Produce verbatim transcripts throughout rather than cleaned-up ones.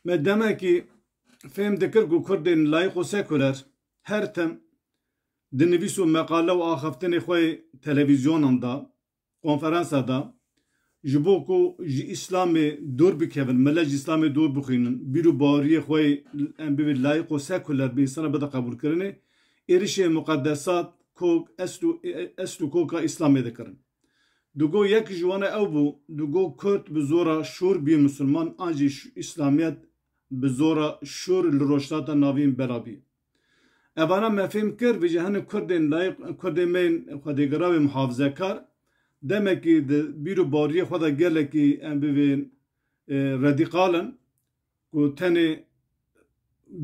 Me demekî fêm dikir ku Kurdên layîq û sekuler her tim di nivîs û meqale û axaftinê xwe yê televîzyonan de, konferansa de, ji bo ku ji Îslamê dûr bikevin, milet ji Îslamê dûr bixwînin, bîr û baweriyê xwe yê em bibê layîq û sekuler bi însana bide qebûlkirinê, êrişê muqedesat, kok, esl û, esl û koka Îslamê dikirin. Digo yek ji wan ew bû, digo Kurd bi zora şûr bî misilman, an jî ş-, Îslamiyet bi zora şûr li Rojhilata Navîn bela bî. Evana me fêm kir, vêca hinek Kurdên layîq, Kurdên me yên xwedêgera wê muhafizekar, demekî di bîr û baweriyê xwe de gelekî em bivên, e, radîkal in, ku tenê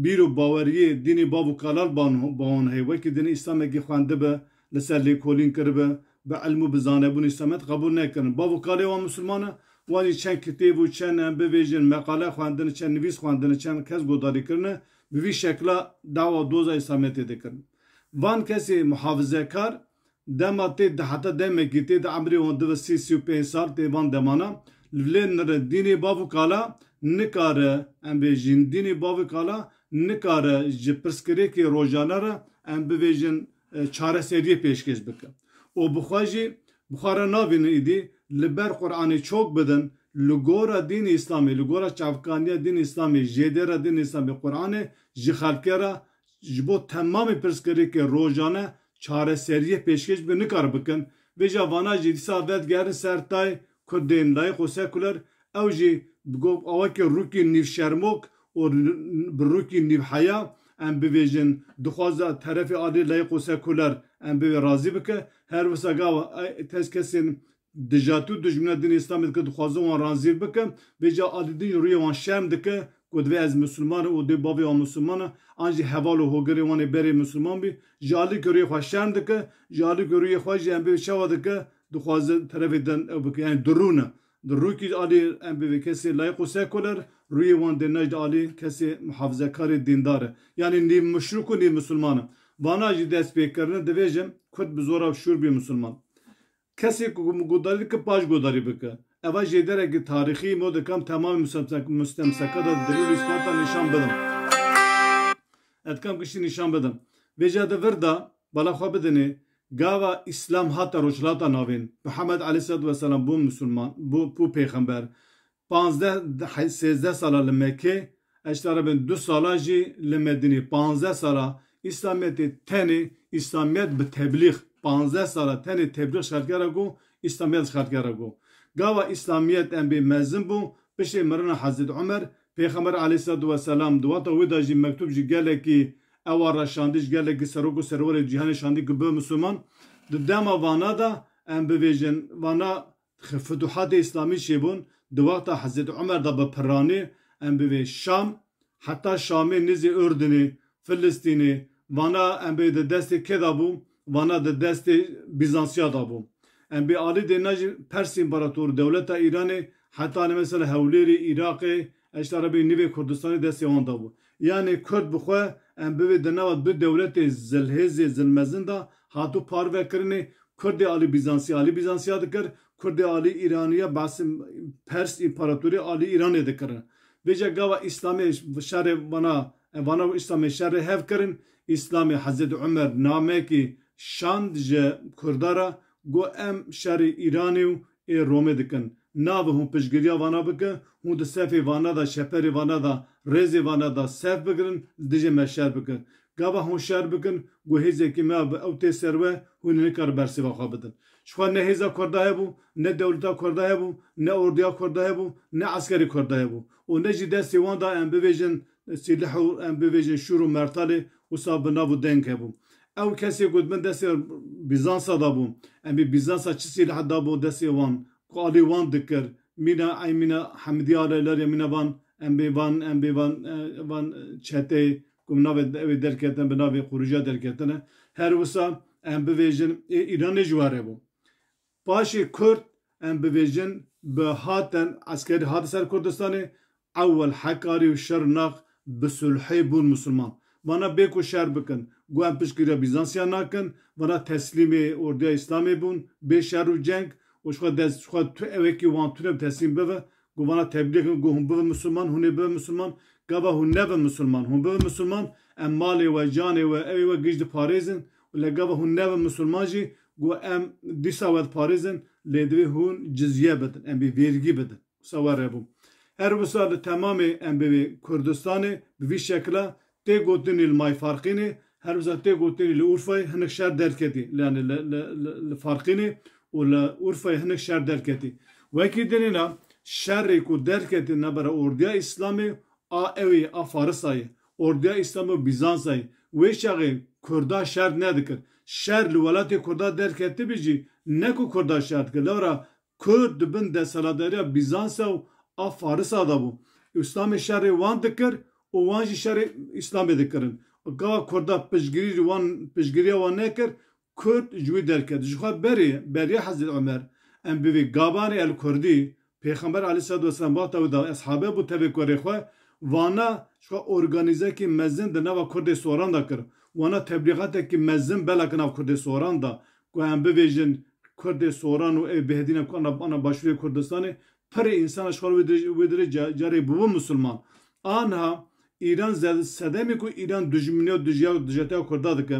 bîr û baweriyê dînê bav û kalal ban, ban heye, wekî dinê Îslamekî xwendibe, li ser lêkolîn kiribe, bi ilm û bi zanebûn Îslamet qebûl nekirin. Bav û kalê wan misilman e, wan jî çend kitêb û çend, em bivêjin, meqale xwendin, çend nivîs xwendin, çend kes guhdarî kirine, bi vî şekla dawa doza Îslametê dikirin. Van kesê muhafizekar, dema tê di heta demekî tê di emrê wan dibe sî, sî û pênc sal tê van demana, li vê nire dînê bav û kala nikare, em bêjin, dînê bav û kala nikare ji pirsgirêkê rojane re, em bivêjin, e, çareseriyê pêşkêş bike. Û bi xwe jî, bi xwe re navînin îdî, li ber Qur'anê çok bidin, li gora dînê Îslamê, li gora çavkaniya dînê Îslamê, jêdera dînê Îslamê Qur'anê ji xelkê re ji bo temamê pirsgirêkê rojane çareseriyê pêşkêş bi nikar bikin. Vêca vana jî dîsa vedigerin ser tayê Kurdên layîq û sekuler, ew jî bi go-, awakê rûkî nîv şermok û bi rûkî nîv heya, em bivêjin, dixwaze terefê alî layîq û sekuler em bivê razî bike. Her wisa gava, e, tez kesên dijatî û dijmina dînê Îslamê dike, dixwaze wan razî bike. Vêca alî din rûyê wan şerm dike, ku divê ez misilman im û dê bavê wan misilman e, an jî heval û hogirê wan ê berê misilman bî. Ji alî ku rûyê xwe şerm dike, ji alî ku rûyê xwe jî em bê çawa dike, dixwaze terefê din ew bike. Yani dirûne. Di rûkî alî em bê kesê layîq û sekuler, rûyê wan dê ne ji alî kesê muhafizekarê dîndar e. Yani nîv muşrik û nîv misilman e. Vana jî dest pê kirine, divêjin Kurd bi zora şûr bî misilman. Kesê ku guhdarî dike, paş guhdarî bike. Eva jêderekî tarîxî, me dikam temamê mustemsek-, mustemseka de delîl û îsbata nîşan bidim. Ez dikam giştî nîşan bidim. Vêca di vir de bala xwe bidinê, gava Îslam hate Rojhilata Navîn, Mihemed aleyhisselatu vesselam bû misilman, bû, bû pêxember. Panzdeh, sêzdeh sala li Mekkê, eştara bin du sala jî li Medînê. Panzdeh sala Îslamiyetê tenê, Îslamiyet bi teblîx, panzdeh sala tenê teblîx ji xelkê re got, Îslamiyet ji xelkê re got. Gava Îslamiyet em bê mezin bû, piştê mirina Hezret Umer, Pêxember aleyhisselatu vesselam di wexta wê de jî mektûb ji gelekî ewa re şandî, ji gelekî serok û serwerê cîhanê şandî ku bi misilman. Di dema vana de em bivêjin, vana Futuhatê Îslamî çêbûn, di wexta Hezretî Umer de bi piranî, em bivê Şam, heta Şamê nêzî Urdinê, Filistînê, vana em bê di destê kê de bû, vana di destê Bîzansiya de bû. Em bê alî dê ne jî Pers împarator, dewleta Îranê, heta ne mesela Hewlêrê, Îraqê, eşta rebê nîvê Kurdistanê destê wan de bû. Yanê Kurd bi xwe em bivê di nava du dewletê zilhêzê zilmezin de hatû parve kirinê, Kurdê alî Bîzansiya, alî Bîzansiya dikir, Kurdê alî Îraniya, behsê Pers împaratorî alî Îranê dikirin. Vêca gava Îslamê şerê vana, vana û Îslamê şerê hev kirin, Îslamê Hezretî Umer namekî şand ji Kurda re, got, em şerê Îranê û ê Romê dikin. Nabe hûn piştgiriya vana bike, hûn di sefê vana de, çeperê vana de, rêzê vana de sef bigirin, li dijê me şer bikin. Gava hûn şer bikin, ku hêzekî me bi ew tê ser we, hûn ê nikare bersêva xwe bidin. Ji xwe ne hêza Kurda hebû, ne dewleta Kurda hebû, ne orduya Kurda hebû, ne eskerê Kurda hebû. Û ne jî destê wan de em bivêjin sîlih û em bivêjin şûr û mertalê wisa bi nav û deng hebû. Ew kesê ku di bin destê Bîzansa de bû, em bê Bîzansa çi sîlih dabû destê wan, ku alî wan dikir, mîna ey mîna Hemdî aleyler ya mîna van, em bê van, em bê van, e, van, e, çeteyê, ku navê ew ê derketin, bi navê Qurûca derketine. Her wisa em bivêjin, ê Îranê ji we re bû. Paşê Kurd, em bivêjin, bi hatin eskerî hat ser Kurdistanê, ewel Hekarî û Şirnax bi sulhê bûn misilman. Vana bê ku şer bikin, got em piştgiriya Bîzansiya nakin, vana teslîmê orduya Îslamê bûn, bê şer û ceng, û ji xwe dest, ji xwe tu ewekî wan tune bi teslîm bibe, Ku vana tebliğ kin, ku hûn bibin misilman, hûn ê bibin misilman. Gava hûn nebin misilman, hûn bibin misilman, em malê we, canê we, evê we giş diparêzin. Û le gava hûn nebin misilman jî, ku em dîsa we diparêzin, lê divê hûn cizye bidin, em bê vergî bidin. Wisa were bû. Her wisa li temamê em bê Kurdistanê bi vî şekila tê gotinî li May Farqînê, her wisa tê gotinî li Urfayê hinek şer derketî. Yani li, li, li, li Farqînê û li Urfayê hinek şer derketî. Wekî dinê na şerê ku derketî nabera ordiya Îslamê a ewê a Farisayê, ordiya Îslamê û Bîzansayê. Wê çaxê Kurda şer nedikir. Şer li welatê Kurda derketibî jî ne ku Kurda şer dikir. Lewra Kurd di bin desthilatdariya Bîzansa û a Farisa de bû. Îslamê şerê wan dikir û wan jî şerê Îslamê dikirin. Gava Kurda piştgirî ji wan, piştgiriya wan nekir, Kurd ji wî derket. Ji xwe berê, beriya Hezreti Omer, em bivê Gabanê el Kurdî, Pêxember aleyhisselatu vesselam wexta wî de eshabe bû tevê kurê xwe, vana ji xwe organîzekî mezin di nava Kurdê Soran de kir. Wana teblîxatekî mezin belek nav Kurdê Soran de, ku em bivêjin Kurdê Soran û ê bêhdîna ku ana, ana başûrê Kurdistanê, pirê însan ji xwe wê dirê, wê dirê ca-, carê bûbû misilman. Anha Îran ze-, sedemê ku Îran dijminiya û dijya-, dijetiya Kurda dike,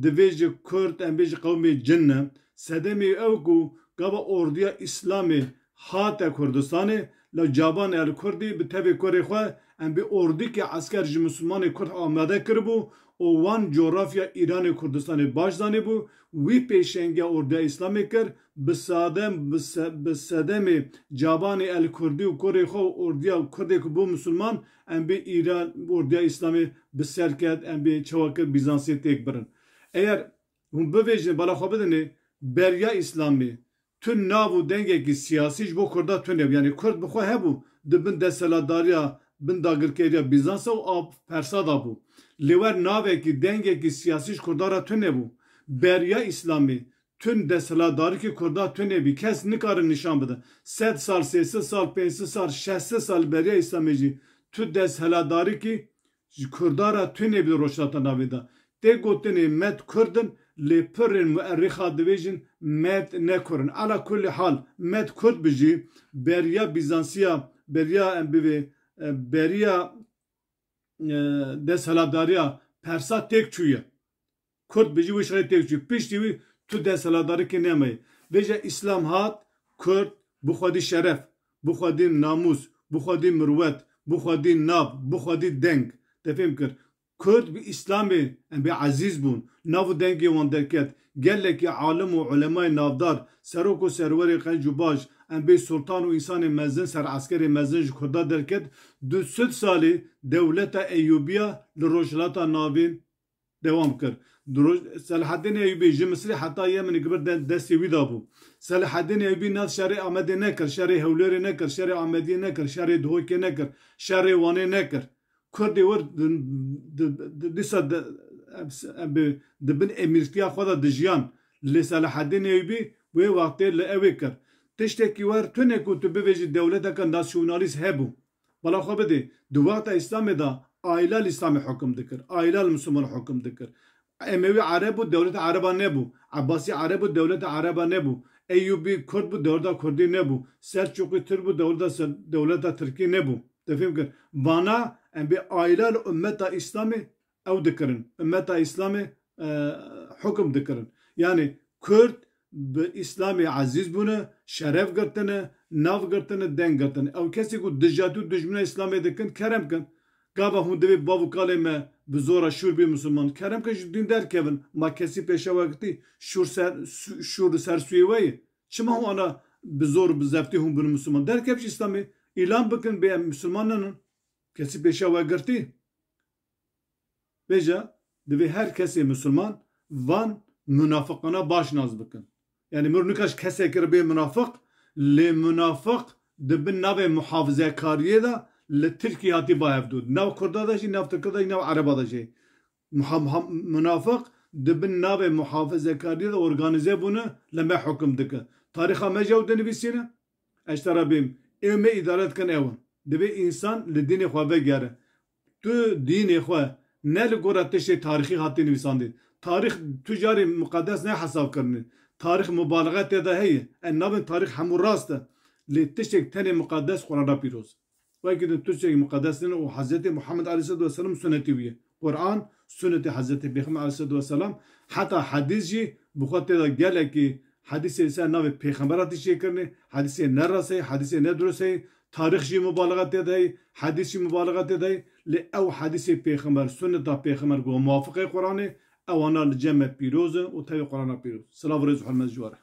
divê ji Kurd, em bê ji qewmê cin ne. Sedemê ew ku gava ordiya Îslamê hate Kurdistanê, la Caban el Kurdî bi tevê kurê xwe em bê ordikê esker ji misilmanê Kurd amade kiribû û wan cografya Îranê Kurdistanê baş zanîbû. Wî pêşengiya ordiya Îslamê kir, bi sadem, bi se-, bi sedemê Cabanê el Kurdî û kurê xwe û ordiya Kurdê ku bû misilman, em bê Îran, ordiya Îslamê bi ser ket, em bê çawa kir Bîzansê têk birin. Eger hûn bivêjin, bala xwe bidinê, beriya Îslamê tu nav û dengekî siyasî ji bo Kurda tune bû. Yani Kurd bi xwe hebû, di bin desthilatdariya, bin dagirkeriya Bîzansa û a Persa de bû. Lê wer navekî, dengekî siyasî ji Kurda re tune bû. Beriya Îslamê tu desthilatdarikî Kurda tune bî. Kes nikarin nîşan bide. Sed sal, sê sed sal, pênc sed sal, şeş sed sal beriya Îslamê jî tu desthilatdarikî ji Kurda re tune bî Rojhilata Navîn de. Tê gotinê Med Kurd in, lê pirên muerrîxa dibêjin Med ne Kurd in. Ala kulli hal, Med Kurd bi jî beriya Bîzansiya, beriya em bivê, e, beriya, e, desthilatdariya Persa têk çûye. Kurd bi jî wî şirê têk çû. Piştî wî tu desthilatdarikê nemeyê. Vêca Îslam hat, Kurd bi xwedî şeref, bi xwedî namûs, bi xwedî mirwet, bi xwedî nav, bi xwedî deng. Te fêm kir. Kurd bi Îslamê em bê ezîz bûn. Nav û dengê wan derket. Gelekî alim û ulemayê navdar, serok û serwerê qenc û baş, em bê sultan û însanê mezin, ser eskerê mezin ji Kurda derket. Du sed salî dewleta Eyûbiya li Rojhilata Navîn dewam kir. Di roj-, Selahaddin Eyyûbî ji Misirê heta Yemenê gibir de-, destê wî de bû. Selahaddin Eyyûbî nav şerê Amedê nekir, şerê Hewlêrê nekir, şerê Amediyê nekir, şerê Duhokê nekir, şerê Wanê nekir. Kurdê wir di, di, di, dîsa di, em, em bi, di bin emîrtiya xwe de dijiyan. Lê Selahaddin Eyyûbî wê wextê li ewê kir. Tiştekî wer tune ku tu bivêjî dewleteke nasyonalîst hebû. Bala xwe bidê, di wexta Îslamê de aîla li Îslamê hukum dikir, aîla li Misilman hukum dikir. Emewî Ereb bû, dewleta Ereba nebû. Ebasî Ereb bû, dewleta Ereba nebû. Eyûbî Kurd bû, dewleta Kurdî nebû. Selçûqî Tirk bû, dewleta Sel-, dewleta Tirkî nebû. Te fêm kir? Vana em bê aîla li ummeta Îslamê ew dikirin. Ummeta Îslamê, e, hukum dikirin. Yani Kurd bi Îslamê ezîz bûne, şeref girtine, nav girtine, deng girtine. Ew kesê ku dijatî û dijmina Îslamê dikin, kerem kin. Gava hûn divê bav û kalê me bi zora şûr bê misilman. Kerem kin ji dîn derkevin. Ma kesî pêşa we girtî şûr ser, su-, şûr li ser sûyê we ye. Çima hûn ana bi zor, bi zeftî hûn bin misilman? Derkev ji Îslamê. Îlan bikin bê em misilman nenin. Kesî pêşa we girtî. Vêca divê her kesê misilman van munafiqana baş nas bikin. Yani mir nika ji kesekî re bê munafiq, lê munafiq di bin navê muhafizekariyê de li Tirkî hatî ba hevdû. Nav Kurda de jî, nav Tirka de jî, nav Ereba de jî. Muha-, muha-, munafiq di bin navê muhafizekariyê de organîze bûne, li me hukum dike. Tarîxa me jî ew dinivîsîne. Ez te re bêm, ê me îdare dikin ew in. Divê însan li dînê xwe vegere. Tu dînê xwe ne li gora tiştê tarîxî hatî nivîsandin. Tarîx tu carê muqedes ne hesab kirinê. Tarîx mubalexe tê de heye. Em nabin tarîx hemû rast e. Lê tiştek tenê muqeddes Qur'ana pîroz. Wekî din tiştek muqeddes nîne û Hezretî Muhammed aleyhisselatu vesselam sunnetî wî ye. Qur'an, sunnetê Hezretî Pêxember aleyhisselatu vesselam, heta hedîs jî bi xwe tê de gelekî hedîsê li ser navê Pêxembera tê çêkirinê, hedîsê ne rast ê, hedîsê ne dirust ê, tarîx jî mubalaxa tê de ye, hedîs jî mubalaxa tê de ye, lê ew hedîsê Pêxember, sunneta Pêxember ku muwafiqê Qur'anê, ewana li cem me pîroz in û tevî Qur'ana pîroz. Silav û rêz û hurmet ji we re.